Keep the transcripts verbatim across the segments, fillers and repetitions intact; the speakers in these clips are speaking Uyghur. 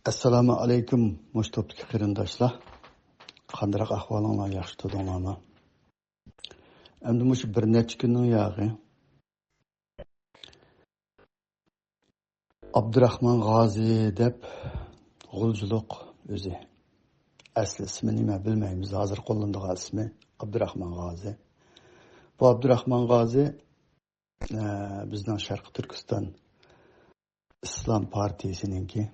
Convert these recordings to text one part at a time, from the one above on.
ئەسسالامۇ ئەلەيكۇم، مۇشۇ توپتىكى قېرىنداشلار. قانداق ئەھۋالىڭلار، ياخشى تۇردۇڭلارمۇ؟ ئەمدى مۇشۇ بىر نەچچە كۈننىڭ ياغى ئابدۇراخمان غازى دەپ غۇلجىلىق ئۆزى. ئەسلى ئىسمى نېمە بىلمەيمىز، ھازىر قوللىنىدىغان ئىسمى ئابدۇراخمان غازى. بۇ ئابدۇراخمان غازى، ئە، بىزنىڭ شەرقىي تۈركىستان ئىسلام پارتىيىسىنىڭكى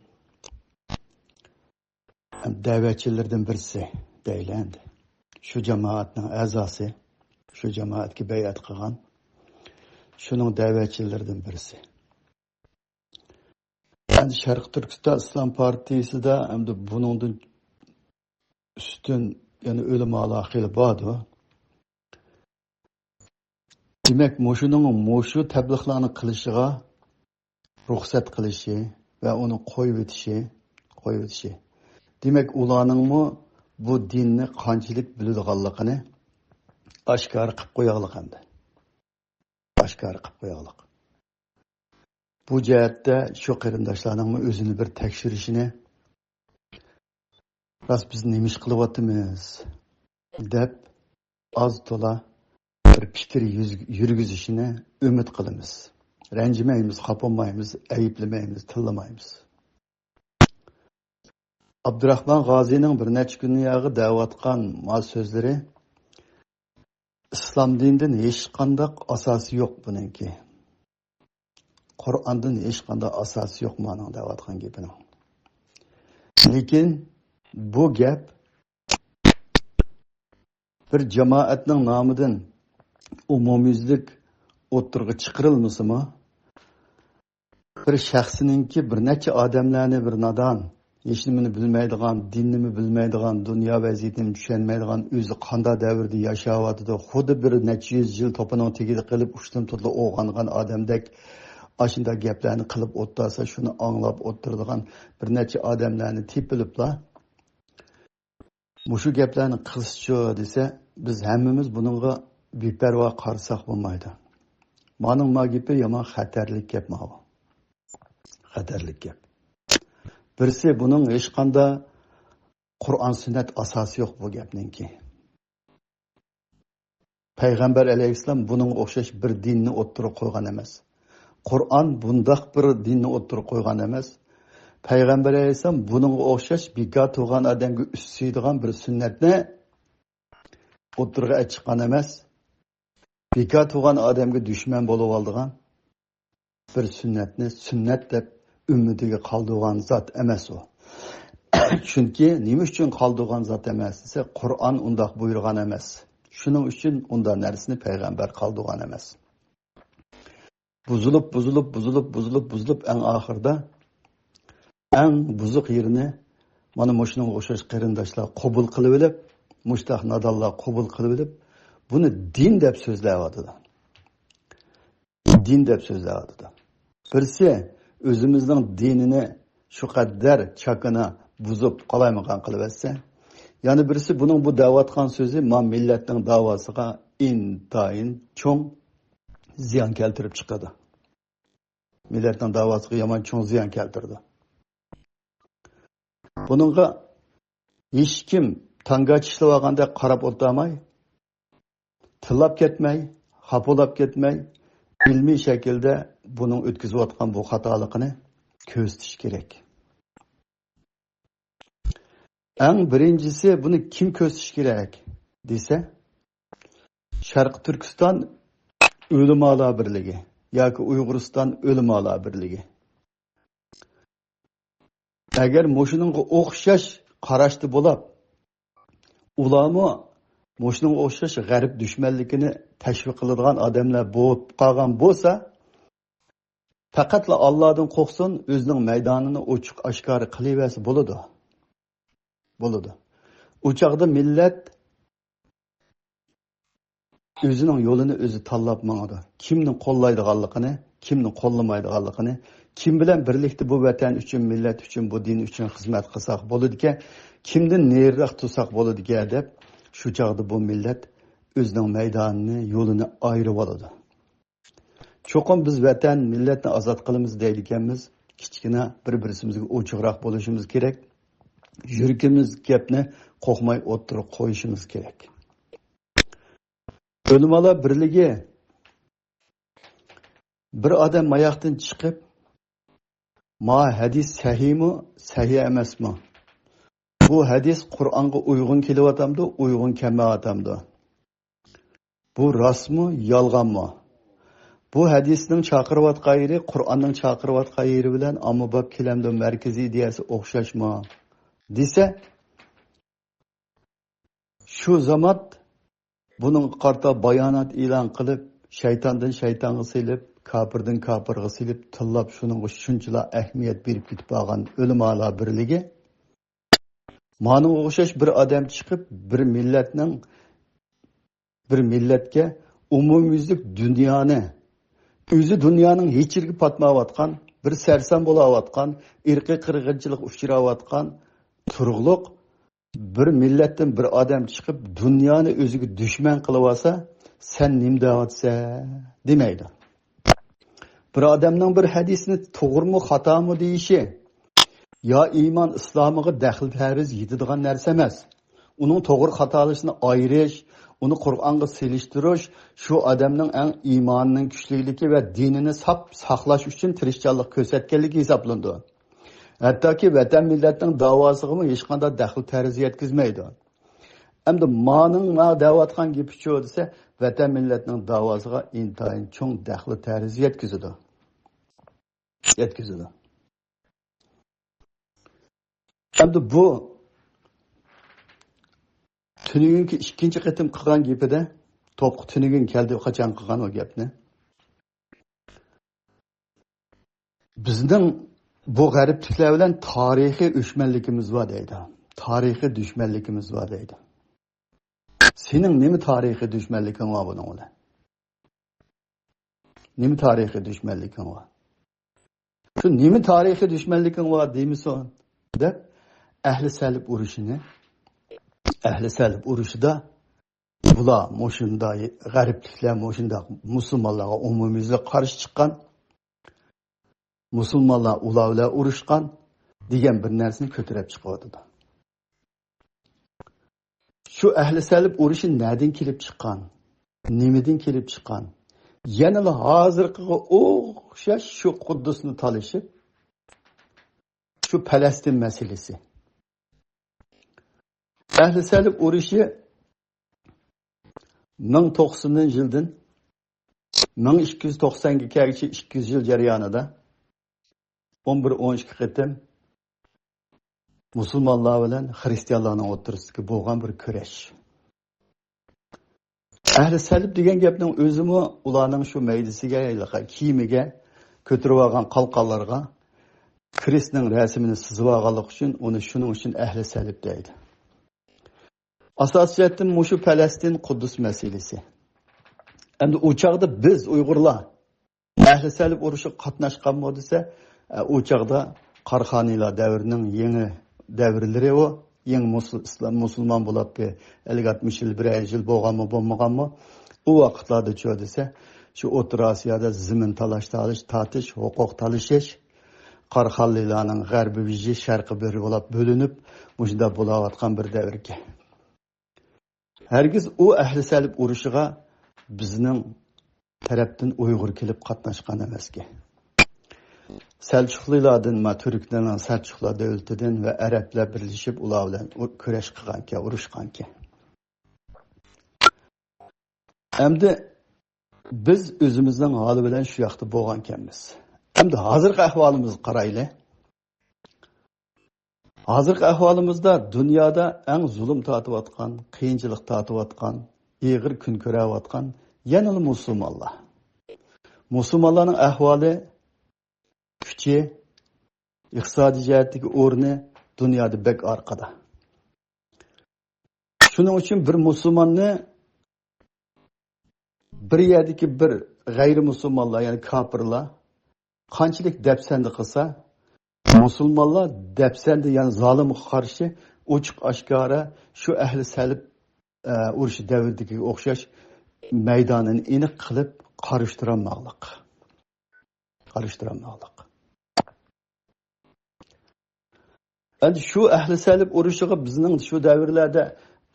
دەۋەتچىلىرىدىن بىرسى دەيلى ئەمدى. شۇ جامائەتنىڭ ئەزاسى، شۇ جامائەتكە بەيئەت قىلغان، شۇنىڭ دەۋەتچىلىرىدىن بىرسى. ئەمدى شەرقىي تۈركىستان ئىسلام پارتىيىسىدا ئەمدى بۇنىڭدىن ئۈستۈن يەنە ئۆلىمالار خېلى باردۇ. دېمەك، مۇشۇنىڭ مۇشۇ تەبلىغلارنى قىلىشىغا رۇخسەت قىلىشى ۋە ئۇنى قويۇۋېتىشى، قويۇۋېتىشى. دېمەك، ئۇلارنىڭمۇ بۇ دىننى قانچىلىك بىلىدىغانلىقىنى ئاشكارا قىلىپ قوياغلىق ئەمدى. ئاشكارا قىلىپ قوياغلىق. بۇ جەھەتتە شۇ قېرىنداشلارنىڭمۇ ئۆزىنى بىر تەكشۈرۈشىنى، راست بىز نېمە ئىش قىلىۋاتىمىز دەپ ئاز تولا بىر پىكىر يۈز-، يۈرگۈزۈشىنى ئۈمىد قىلىمىز. رەنجىمەيمىز، خاپىمايمىز، ئەيىبلىمەيمىز، تىللىمايمىز. ئابدۇراخمان غازىنىڭ بىر نەچچە كۈندىن ياغى دەۋاتقان ما سۆزلىرى ئىسلام دىنىدىن ھېچقانداق ئاساسى يوق بۇنىڭكى. قۇرئاندىن ھېچقانداق ئاساسى يوق مانىڭ دەۋاتقان گېپىنىڭ. لېكىن بۇ گەپ بىر جامائەتنىڭ نامىدىن ئومۇميۈزلۈك ئوتتۇرىغا چىقىرىلمىسىمۇ، بىر شەخسنىڭكى بىر نەچچە ئادەملەرنى، بىر نادان، ھېچنېمىنى بىلمەيدىغان، دىننىمۇ بىلمەيدىغان، دۇنيا ۋەزىيىتىنى چۈشەنمەيدىغان، ئۆزى قانداق دەۋردە ياشاۋاتىدۇ، خۇددى بىر نەچچە يۈز يىل توپىنىڭ تېگىدە قېلىپ ئۇشتۇمتۇتلا ئويغانغان ئادەمدەك ئاشۇنداق گەپلەرنى قىلىپ ئولتۇرسا، شۇنى ئاڭلاپ ئولتۇرىدىغان بىر نەچچە ئادەملەرنى تېپىلىپلا، مۇشۇ گەپلەرنى قىلسىچۇ دېسە، بىز ھەممىمىز بۇنىڭغا بىپەرۋا قارىساق بولمايدۇ. مانىڭ ما گېپى يامان خەتەرلىك گەپ ماۋۇ. خەتەرلىك گەپ. بىرسى، بۇنىڭ ھېچقانداق قۇرئان سۈننەت ئاساسى يوق بۇ گەپنىڭكى. پەيغەمبەر ئەلەيھىسسالام بۇنىڭغا ئوخشاش بىر دىننى ئوتتۇرىغا قويغان ئەمەس. قۇرئان بۇنداق بىر دىننى ئوتتۇرىغا قويغان ئەمەس. پەيغەمبەر ئەلەيھىسسالام بۇنىڭغا ئوخشاش بىكار تۇرغان ئادەمگە ئۈستىيدىغان بىر سۈننەتنى ئوتتۇرىغا ئەچىققان ئەمەس. بىكار تۇرغان ئادەمگە دۈشمەن بولۇۋالىدىغان بىر سۈننەتنى سۈننەت دەپ ئۈممىتىگە قالدۇرغان زات ئەمەس ئۇ. چۈنكى نېمە ئۈچۈن قالدۇرغان زات ئەمەس دېسە، قۇرئان ئۇنداق بۇيرۇغان ئەمەس. شۇنىڭ ئۈچۈن ئۇنداق نەرسىنى پەيغەمبەر قالدۇرغان ئەمەس. بۇزۇلۇپ، بۇزۇلۇپ، بۇزۇلۇپ، بۇزۇلۇپ، بۇزۇلۇپ، ئەڭ ئاخىرىدا ئەڭ بۇزۇق يېرىنى مانا مۇشۇنىڭغا ئوخشاش قېرىنداشلار قوبۇل قىلىۋېلىپ، مۇشتاق نادانلار قوبۇل قىلىۋېلىپ، بۇنى دىن دەپ سۆزلەۋاتىدۇ. دىن دەپ سۆزلەۋاتىدۇ. بىرسى ئۆزىمىزنىڭ دىنىنى شۇ قەدەر چاكىنا بۇزۇپ قالايمىقان قىلىۋەتسە، يەنە بىرسى بۇنىڭ بۇ دەۋاتقان سۆزى ما مىللەتنىڭ داۋاسىغا ئىنتايىن چوڭ زىيان كەلتۈرۈپ چىقىدۇ. مىللەتنىڭ داۋاسىغا يامان چوڭ زىيان كەلتۈرىدۇ. بۇنىڭغا ھېچكىم تاڭگا چىشلىۋالغاندەك قاراپ ئولتۇرماي، تىللاپ كەتمەي، خاپىلاپ كەتمەي، ئىلمىي شەكىلدە بۇنىڭ ئۆتكۈزۈۋاتقان بۇ خاتالىقىنى كۆزىتىش كېرەك. ئەڭ بىرىنچىسى، بۇنى كىم كۆزىتىش كېرەك دېسە، شەرقىي تۈركىستان ئۆلىمالار بىرلىكى ياكى ئۇيغۇرىستان ئۆلىمالار بىرلىكى. ئەگەر مۇشۇنىڭغا ئوخشاش قاراشتا بولۇپ، ئۇلارمۇ مۇشۇنىڭغا ئوخشاش غەرب دۈشمەنلىكىنى تەشۋىق قىلىدىغان ئادەملەر بولۇپ قالغان بولسا، پەقەتلا ئاللادىن قورقسۇن، ئۆزىنىڭ مەيدانىنى ئوچۇق ئاشكارا قىلىۋەرسە بولىدۇ. بولىدۇ. ئۇ چاغدا مىللەت ئۆزىنىڭ يولىنى ئۆزى تاللاپ ماڭىدۇ. كىمنى قوللايدىغانلىقىنى، كىمنى قوللىمايدىغانلىقىنى، كىم بىلەن بىرلىكتە بۇ ۋەتەن ئۈچۈن، مىللەت ئۈچۈن، بۇ دىن ئۈچۈن خىزمەت قىلساق بولىدىكەن، كىمدىن نېرىراق تۇرساق بولىدىكەن دەپ، شۇ چاغدا بۇ مىللەت ئۆزىنىڭ مەيدانىنى، يولىنى ئايرىۋالىدۇ. چوقۇم بىز ۋەتەن، مىللەتنى ئازاد قىلىمىز دەيدىكەنمىز. كىچىككىنە بىر-بىرسىمىزگە ئوچۇقراق بولۇشىمىز كېرەك. يۈرىكىمىز گەپنى قوقماي ئوتتۇرىغا قويۇشىمىز كېرەك. ئۆلىمالار بىرلىكى، بىر ئادەم ماياقتىن چىقىپ، ما ھەدىس سەھىھمۇ، سەھىھ ئەمەسمۇ؟ بۇ ھەدىس قۇرئانغا ئۇيغۇن كېلىۋاتامدۇ، ئۇيغۇن كەلمەيۋاتامدۇ؟ بۇ راستمۇ، يالغانمۇ؟ بۇ ھەدىسنىڭ چاقىرىۋاتقان يېرى قۇرئاننىڭ چاقىرىۋاتقان يېرى بىلەن ئاممىباب كېلەمدۇ، مەركىزىي ئىدىيەسى ئوخشاشمۇ؟ دېسە، شۇ زامات بۇنىڭغا قارىتا بايانات ئېلان قىلىپ، شەيتاندىن شەيتانغا سېلىپ، كاپىردىن كاپىرغا سېلىپ، تىللاپ، شۇنىڭغا شۇنچىلا ئەھمىيەت بېرىپ كېتىپ قالغان ئۆلىمالار بىرلىكى، مانىڭغا ئوخشاش بىر ئادەم چىقىپ، بىر مىللەتنىڭ، بىر مىللەتكە ئومۇميۈزلۈك دۇنيانى، ئۆزى دۇنيانىڭ ھېچ يېرىگە پاتمايۋاتقان، بىر سەرسان بولاۋاتقان، ئىرقىي قىرغىنچىلىققا ئۇچراۋاتقان تۇرۇقلۇق بىر مىللەتتىن بىر ئادەم چىقىپ، دۇنيانى ئۆزىگە دۈشمەن قىلىۋالسا، سەن نېمە دەۋاتىسەن؟ دېمەيدۇ. بىر ئادەمنىڭ بىر ھەدىسنى توغرىمۇ، خاتامۇ دېيىشى، يا ئىمان ئىسلامىغا دەخلى تەرۇز يېتىدىغان نەرسە ئەمەس. ئۇنىڭ توغرا خاتالىشىنى ئايرىش، ئۇنى قۇرئانغا سېلىشتۇرۇش شۇ ئادەمنىڭ ئەڭ ئىمانىنىڭ كۈچلۈكلۈكى ۋە دىنىنى ساپ ساقلاش ئۈچۈن تىرىشچانلىق كۆرسەتكەنلىكى ھېسابلىنىدۇ. ھەتتاكى ۋەتەن مىللەتنىڭ داۋاسىغىمۇ ھېچقانداق دەخلى تەرۇز يەتكۈزمەيدۇ. ئەمدى مانىڭ ما دەۋاتقان گېپىچۇ دېسە، ۋەتەن مىللەتنىڭ داۋاسىغا ئىنتايىن چوڭ دەخلى تەرۇز يەتكۈزىدۇ. يەتكۈزىدۇ. ئەمدى بۇ تۈنۈگۈنكى ئىككىنچى قېتىم قىلغان گېپىدە، توپقا تۈنۈگۈن كەلدى، قاچان قىلغان ئۇ گەپنى. بىزنىڭ بۇ غەربلىكلەر بىلەن تارىخىي ئۆچمەنلىكىمىز بار دەيدۇ. تارىخىي دۈشمەنلىكىمىز بار دەيدۇ. سېنىڭ نېمە تارىخىي دۈشمەنلىكىڭ بار بۇنىڭ بىلەن؟ نېمە تارىخىي دۈشمەنلىكىڭ بار؟ شۇ نېمە تارىخىي دۈشمەنلىكىڭ بار دېمىسۇن دەپ، ئەھلى سەلىب ئۇرۇشىنى، ئەھلى سەلىب ئۇرۇشىدا بۇلار مۇشۇنداق غەربلىكلەر مۇشۇنداق مۇسۇلمانلارغا ئومۇميۈزلۈك قارشى چىققان، مۇسۇلمانلار ئۇلار بىلەن ئۇرۇشقان دېگەن بىر نەرسىنى كۆتۈرۈپ چىقىۋاتىدۇ. شۇ ئەھلى سەلىب ئۇرۇشى نەدىن كېلىپ چىققان؟ نېمىدىن كېلىپ چىققان؟ يەنىلا ھازىرقىغا ئوخشاش شۇ قۇددۇسنى تالىشىپ، شۇ پەلەستىن مەسىلىسى. ئەھلى سەلىب ئۇرۇشى مىڭ توقسىنىنچى يىلدىن مىڭ ئىككى يۈز توقسانغا كەلگۈچە ئىككى يۈز يىل جەريانىدا ئون بىر، ئون ئىككى قېتىم مۇسۇلمانلار بىلەن خرىستىيانلارنىڭ ئوتتۇرىسىدىكى بولغان بىر كۈرەش. ئەھلى سەلىب دېگەن گەپنىڭ ئۆزىمۇ ئۇلارنىڭ شۇ مەيدىسىگە، ھېلىقى كىيىمىگە، كۆتۈرۈۋالغان قالقانلىرىغا كرېستنىڭ رەسىمىنى سىزىۋالغانلىقى ئۈچۈن ئۇنى شۇنىڭ ئۈچۈن ئەھلى سەلىب دەيدۇ. ئاساسىي جەھەتتىن مۇشۇ پەلەستىن، قۇددۇس مەسىلىسى. ئەمدى ئۇ چاغدا بىز ئۇيغۇرلار ئەھلى سەلىب ئۇرۇشىغا قاتناشقانمۇ دېسە، ئە، ئۇ چاغدا قاراخانىيلار دەۋرىنىڭ يېڭى دەۋرلىرى ئۇ. يېڭى مۇسۇل-، ئىسلام، مۇسۇلمان بولۇپ بىر ئەللىك ئاتمىش يىل، بىرەر يۈز يىل بولغانمۇ، بولمىغانمۇ؟ ئۇ ۋاقىتلاردا چۇ دېسە، شۇ ئوتتۇرا ئاسىيادا زېمىن تالاش، تالاش، تارتىش، ھوقۇق تالىشىش، قاراخانىيلارنىڭ غەربىي بېشى، شەرقىي بېشى بولاپ بۆلۈنۈپ، مۇشۇنداق بولاۋاتقان بىر دەۋركەن. ھەرگىز ئۇ ئەھلى سەلىب ئۇرۇشىغا بىزنىڭ تەرەپتىن ئۇيغۇر كېلىپ قاتناشقان ئەمەسكەن. سەلچۇقلىلاردىن، ما، تۈركلەرنىڭ سەلچۇقلار دۆلىتىدىن ۋە ئەرەبلەر بىرلىشىپ ئۇلار بىلەن ئۇ-، كۈرەش قىلغانكەن، ئۇرۇشقانكەن. ئەمدى بىز ئۆزىمىزنىڭ ھالى بىلەن شۇ ياقتا بولغانكەنمىز. ئەمدى ھازىرقى ئەھۋالىمىزغا قارايلى. ھازىرقى ئەھۋالىمىزدا دۇنيادا ئەڭ زۇلۇم تارتىۋاتقان، قىيىنچىلىق تارتىۋاتقان، ئېغىر كۈن كۆرۈۋاتقان يەنىلا مۇسۇلمانلار. مۇسۇلمانلارنىڭ ئەھۋالى، كۈچى، ئىقتىسادىي جەھەتتىكى ئورنى دۇنيادا بەك ئارقىدا. شۇنىڭ ئۈچۈن بىر مۇسۇلماننى بىر يەردىكى بىر غەيرىي مۇسۇلمانلار، يەنى كاپىرلار قانچىلىك دەپسەندە قىلسا، مۇسۇلمانلار دەپسەندە، يەنى زالىمغا قارشى ئوچۇق ئاشكارا شۇ ئەھلى سەلىب، ئە، ئۇرۇشى دەۋرىدىكىگە ئوخشاش مەيدانىنى ئېنىق قىلىپ قارشى تۇرالماقلىق. قارشى تۇرالماقلىق. ئەمدى شۇ ئەھلى سەلىب ئۇرۇشىغا بىزنىڭ شۇ دەۋرلەردە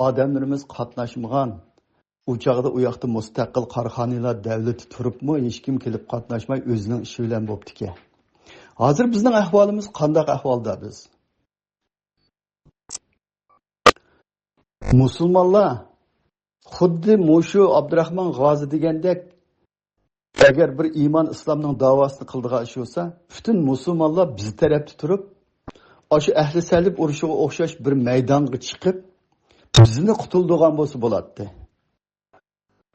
ئادەملىرىمىز قاتناشمىغان. ئۇ چاغدا ئۇ ياقتا مۇستەقىل قاراخانىيلار دەۋلىتى تۇرۇپمۇ، ھېچكىم كېلىپ قاتناشماي، ئۆزىنىڭ ئىشى بىلەن بوپتىكەن. ھازىر بىزنىڭ ئەھۋالىمىز قانداق ئەھۋالدا بىز؟ مۇسۇلمانلار خۇددى مۇشۇ ئابدۇراخمان غازى دېگەندەك، ئەگەر بىر ئىمان ئىسلامنىڭ داۋاسىنى قىلىدىغان ئىش بولسا، پۈتۈن مۇسۇلمانلار بىز تەرەپتە تۇرۇپ، ئاشۇ ئەھلى سەلىب ئۇرۇشىغا ئوخشاش بىر مەيدانغا چىقىپ، بىزنى قۇتۇلدۇرغان بولسا بولاتتى.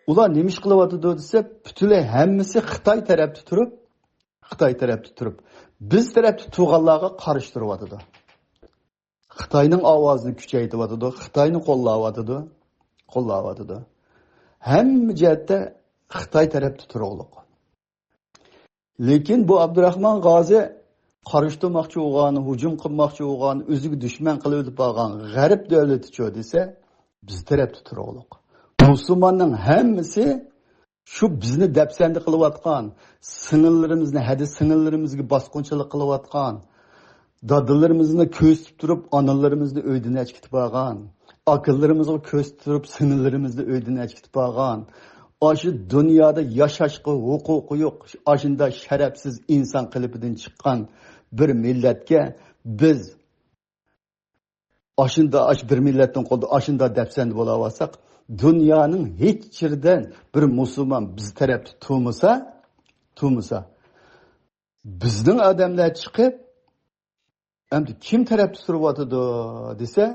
ئۇلار نېمە ئىش قىلىۋاتىدۇ دېسە، پۈتۈنلەي ھەممىسى خىتاي تەرەپتە تۇرۇپ، خىتاي تەرەپتە تۇرۇپ، بىز تەرەپتە تۇرغانلارغا قارشى تۇرۇۋاتىدۇ. خىتاينىڭ ئاۋازىنى كۈچەيتىۋاتىدۇ، خىتاينى قوللاۋاتىدۇ، قوللاۋاتىدۇ. ھەممە جەھەتتە خىتاي تەرەپتە تۇرۇقلۇق. لېكىن بۇ ئابدۇراخمان غازى قارشى تۇرماقچى بولغان، ھۇجۇم قىلماقچى بولغان، ئۆزىگە دۈشمەن قىلىۋېتىپ بارغان غەرب دۆلىتىچۇ دېسە، بىز تەرەپتە تۇرۇقلۇق. مۇسۇلماننىڭ ھەممىسى شۇ بىزنى دەپسەندە قىلىۋاتقان، سىڭىللىرىمىزنى، ھەدە سىڭىللىرىمىزگە باسقۇنچىلىق قىلىۋاتقان، دادىلىرىمىزنى كۆرسىتىپ تۇرۇپ، ئانىلىرىمىزنى ئۆيدىن ئەچىكىتىپ بارغان، ئاكىلىرىمىزغا كۆرسىتىپ تۇرۇپ، سىڭىللىرىمىزنى ئۆيدىن ئەچىكىتىپ بارغان، ئاشۇ دۇنيادا ياشاشقا ھوقۇقى يوق، ئاشۇنداق شەرەپسىز ئىنسان قېلىپىدىن چىققان بىر مىللەتكە بىز ئاشۇنداق، ئاش بىر مىللەتنىڭ قولىدا ئاشۇنداق دەپسەندە بولاۋاتساق، دۇنيانىڭ ھېچ يېرىدىن بىر مۇسۇلمان بىز تەرەپتە تۇرمىسا، تۇرمىسا، بىزنىڭ ئادەملەر چىقىپ، ئەمدى كىم تەرەپتە تۇرۇۋاتىدۇ دېسە،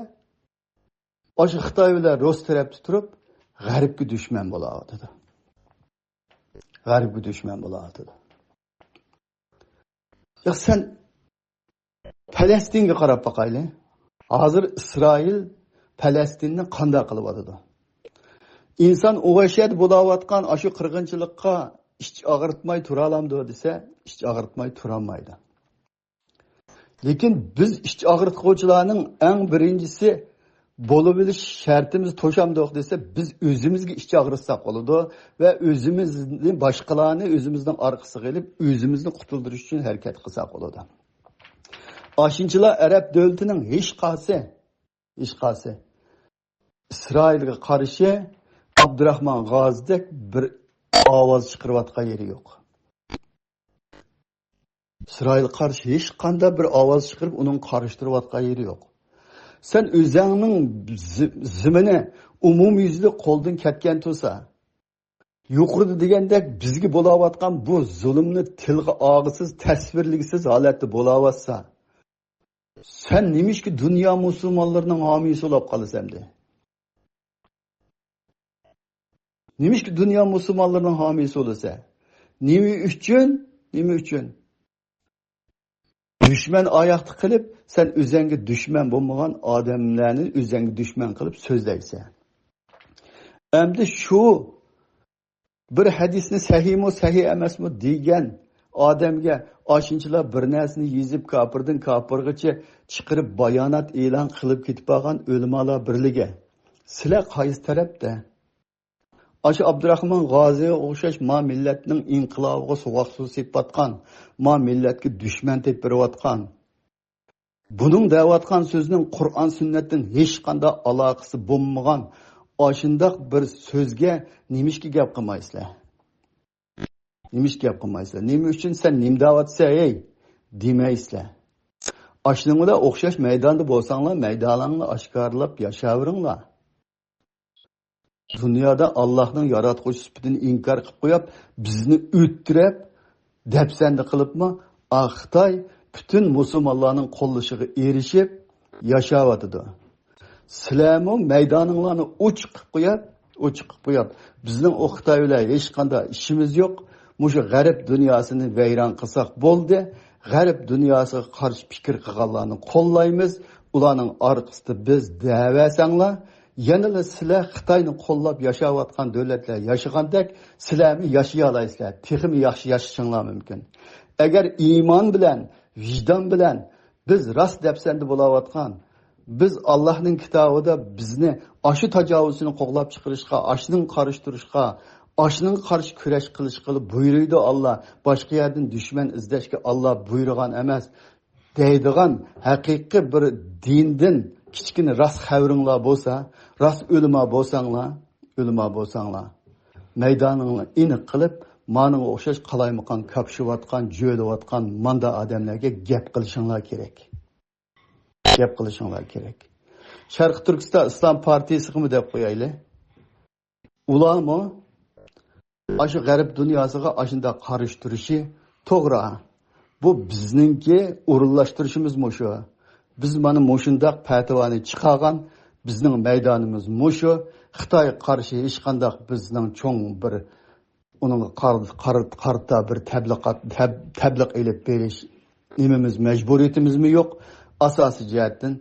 ئاشۇ خىتاي بىلەن رۇس تەرەپتە تۇرۇپ، غەربكە دۈشمەن بولاۋاتىدۇ. غەربكە دۈشمەن بولاۋاتىدۇ. ياق، سەن پەلەستىنگە قاراپ باقايلى. ھازىر ئىسرائىل پەلەستىننى قانداق قىلىۋاتىدۇ؟ ئىنسان ئۇ يەردە بولاۋاتقان ئاشۇ قىرغىنچىلىققا ئىچ ئاغرىتماي تۇرالامدۇ دېسە، ئىچ ئاغرىتماي تۇرالمايدۇ. لېكىن بىز ئىچ ئاغرىتقۇچىلارنىڭ ئەڭ بىرىنچىسى بولۇۋېلىش شەرتىمىز توشامدۇق دېسە، بىز ئۆزىمىزگە ئىچ ئاغرىتساق بولىدۇ ۋە ئۆزىمىزنى، باشقىلارنى ئۆزىمىزنىڭ ئارقىسىغا ئېلىپ، ئۆزىمىزنى قۇتۇلدۇرۇش ئۈچۈن ھەرىكەت قىلساق بولىدۇ. ئاشۇنچىلا ئەرەب دۆلىتىنىڭ ھېچقايسى، ھېچقايسى ئىسرائىلغا قارشى ئابدۇراخمان غازىدەك بىر ئاۋاز چىقىرىۋاتقان يېرى يوق. ئىسرائىلغا قارشى ھېچقانداق بىر ئاۋاز چىقىرىپ، ئۇنىڭغا قارشى تۇرۇۋاتقان يېرى يوق. سەن ئۆزەڭنىڭ زى-، زېمىنى ئومۇميۈزلۈك قولدىن كەتكەن تۇرسا، يۇقىرىدا دېگەندەك بىزگە بولاۋاتقان بۇ زۇلۇمنى تىلغا ئالغۇسىز، تەسۋىرلىگۈسىز ھالەتتە بولاۋاتسا، سەن نېمىشقا دۇنيا مۇسۇلمانلىرىنىڭ ھامىيسى بولاپ قالىسەن ئەمدى؟ نېمىشقا دۇنيا مۇسۇلمانلىرىنىڭ ھامىيسى بولىسەن؟ نېمە ئۈچۈن؟ نېمە ئۈچۈن؟ دۈشمەن ئاياقتا قىلىپ، سەن ئۆزەڭگە دۈشمەن بولمىغان ئادەملەرنى ئۆزەڭگە دۈشمەن قىلىپ سۆزلەيسەن. ئەمدى شۇ بىر ھەدىسنى سەھىھمۇ، سەھىھ ئەمەسمۇ دېگەن ئادەمگە ئاشۇنچىلا بىر نەرسىنى يېزىپ، كاپىردىن كاپىرغىچە چىقىرىپ بايانات ئېلان قىلىپ كېتىپ بارغان ئۆلىمالار بىرلىكى، سىلەر قايسى تەرەپتە؟ ئاشۇ ئابدۇراخمان غازىغا ئوخشاش ما مىللەتنىڭ ئىنقىلابىغا سوغۇق سۇ سېپىۋاتقان، ما مىللەتكە دۈشمەن تېپىپ بېرىۋاتقان، بۇنىڭ دەۋاتقان سۆزىنىڭ قۇرئان سۈننەتتىن ھېچقانداق ئالاقىسى بولمىغان ئاشۇنداق بىر سۆزگە نېمىشقا گەپ قىلمايسىلەر؟ نېمىشقا گەپ قىلمايسىلەر؟ نېمە ئۈچۈن سەن نېمە دەۋاتىسەن ھەي؟ دېمەيسىلەر. ئاشۇنىڭ بىلەن ئوخشاش مەيداندا بولساڭلار، مەيدانىڭلارنى ئاشكارىلاپ ياشاۋېرىڭلار. دۇنيادا ئاللاھنىڭ ياراتقۇچى سۈپىتىنى ئىنكار قىلىپ قويۇپ، بىزنى ئۆلتۈرۈپ، دەپسەندە قىلىپمۇ، ئا، خىتاي پۈتۈن مۇسۇلمانلارنىڭ قوللىشىغا ئېرىشىپ ياشاۋاتىدۇ. سىلەرمۇ مەيدانىڭلارنى ئوچۇق قىلىپ قويۇپ، ئوچۇق قىلىپ قويۇپ، بىزنىڭ ئۇ خىتاي بىلەن ھېچقانداق ئىشىمىز يوق. مۇشۇ غەرب دۇنياسىنى ۋەيران قىلساق بولدى. غەرب دۇنياسىغا قارشى پىكىر قىلغانلارنى قوللايمىز. ئۇلارنىڭ ئارقىسىدا بىز دەۋەرسەڭلار، يەنىلا سىلەر خىتاينى قوللاپ ياشاۋاتقان دۆلەتلەر ياشىغاندەك سىلەرمۇ ياشىيالايسىلەر. تېخىمۇ ياخشى ياشىشىڭلار مۇمكىن. ئەگەر ئىمان بىلەن، ۋىجدان بىلەن بىز راست دەپسەندە بولاۋاتقان، بىز ئاللاھنىڭ كىتابىدا بىزنى ئاشۇ تاجاۋۇزچىنى قوغلاپ چىقىرىشقا، ئاشۇنىڭغا قارشى تۇرۇشقا، ئاشۇنىڭغا قارشى كۈرەش قىلىشقا بۇيرۇيدۇ ئاللا. باشقا يەردىن دۈشمەن ئىزدەشكە ئاللا بۇيرۇغان ئەمەس. دەيدىغان ھەقىقىي بىر دىندىن كىچىككىنە راست خەۋىرىڭلار بولسا، راست ئۆلىما بولساڭلار، ئۆلىما بولساڭلار، مەيدانىڭلار ئېنىق قىلىپ، مانىڭغا ئوخشاش قالايمىقان كاپشىۋاتقان، جۆيلۈۋاتقان ماندا ئادەملەرگە گەپ قىلىشىڭلار كېرەك. گەپ قىلىشىڭلار كېرەك. شەرقىي تۈركىستان ئىسلام پارتىيىسىغىمۇ دەپ قويايلى. ئۇلارمۇ ئاشۇ غەرب دۇنياسىغا ئاشۇنداق قارشى تۇرۇشى توغرا. بۇ بىزنىڭكى ئورۇنلاشتۇرۇشىمىز مۇشۇ. بىز مانا مۇشۇنداق پەتىۋانى چىقارغان، بىزنىڭ مەيدانىمىز مۇشۇ. خىتايغا قارشى ھېچقانداق بىزنىڭ چوڭ بىر ئۇنىڭغا قار-، قار-، قارىتا بىر تەبلىغات، تەب-، تەبلىغ ئېلىپ بېرىش نېمىمىز، مەجبۇرىيىتىمىزمۇ يوق. ئاساسىي جەھەتتىن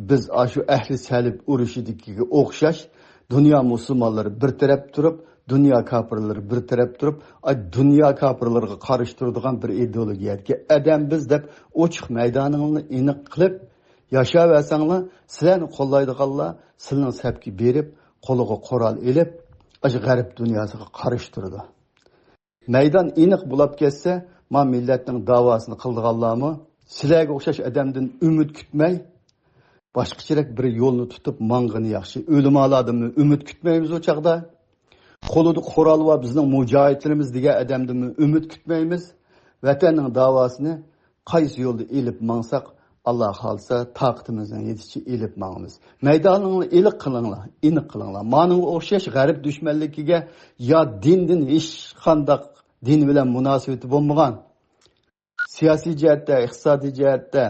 بىز ئاشۇ ئەھلى سەلىب ئۇرۇشىدىكىگە ئوخشاش دۇنيا مۇسۇلمانلىرى بىر تەرەپ تۇرۇپ، دۇنيا كاپىرلىرى بىر تەرەپ تۇرۇپ، ئاي، دۇنيا كاپىرلىرىغا قارشى تۇرىدىغان بىر ئىدېئولوگىيەدىكى ئادەم بىز دەپ ئوچۇق مەيدانىڭلارنى ئېنىق قىلىپ ياشاۋەرسەڭلار، سىلەرنى قوللايدىغانلار سىلىنىڭ سەپكە بېرىپ، قولىغا قورال ئېلىپ، ئاشۇ غەرب دۇنياسىغا قارشى تۇرىدۇ. مەيدان ئېنىق بولاپ كەتسە، ما مىللەتنىڭ داۋاسىنى قىلىدىغانلارمۇ سىلەرگە ئوخشاش ئادەمدىن ئۈمىد كۈتمەي، باشقىچىرەك بىر يولنى تۇتۇپ ماڭغىنى ياخشى. ئۆلىمالاردىنمۇ ئۈمىد كۈتمەيمىز ئۇ چاغدا. قولىدا قورال بار بىزنىڭ مۇجاھىدلىرىمىز دېگەن ئادەمدىنمۇ ئۈمىد كۈتمەيمىز. ۋەتەننىڭ داۋاسىنى قايسى يولدا ئېلىپ ماڭساق، ئاللا خالىسا، تاقىتىمىزنىڭ يېتىشىچە ئېلىپ ماڭىمىز. مەيدانىڭلارنى ئېنىق قىلىڭلار، ئېنىق قىلىڭلار. مانىڭغا ئوخشاش غەرب دۈشمەنلىكىگە يا دىندىن ھېچقانداق، دىن بىلەن مۇناسىۋىتى بولمىغان، سىياسىي جەھەتتە، ئىقتىسادىي جەھەتتە،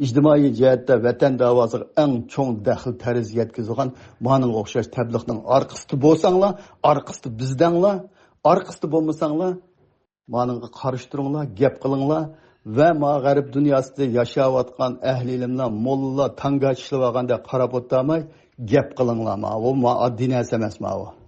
ئىجتىمائىي جەھەتتە ۋەتەن داۋاسىغا ئەڭ چوڭ دەخلى تەرۇز يەتكۈزىدىغان مانىڭغا ئوخشاش تەبلىغنىڭ ئارقىسىدا بولساڭلار، ئارقىسىدا بىز دەڭلار، ئارقىسىدا بولمىساڭلار، مانىڭغا قارشى تۇرۇڭلار، گەپ قىلىڭلار ۋە ما غەرب دۇنياسىدا ياشاۋاتقان ئەھلى ئىلىملار، موللىلار تانگاچ ئىشلەۋالغاندەك قاراپ ئولتۇرماي، گەپ قىلىڭلار. ماۋۇ ما ئاددىي نەرسە ئەمەس ماۋۇ.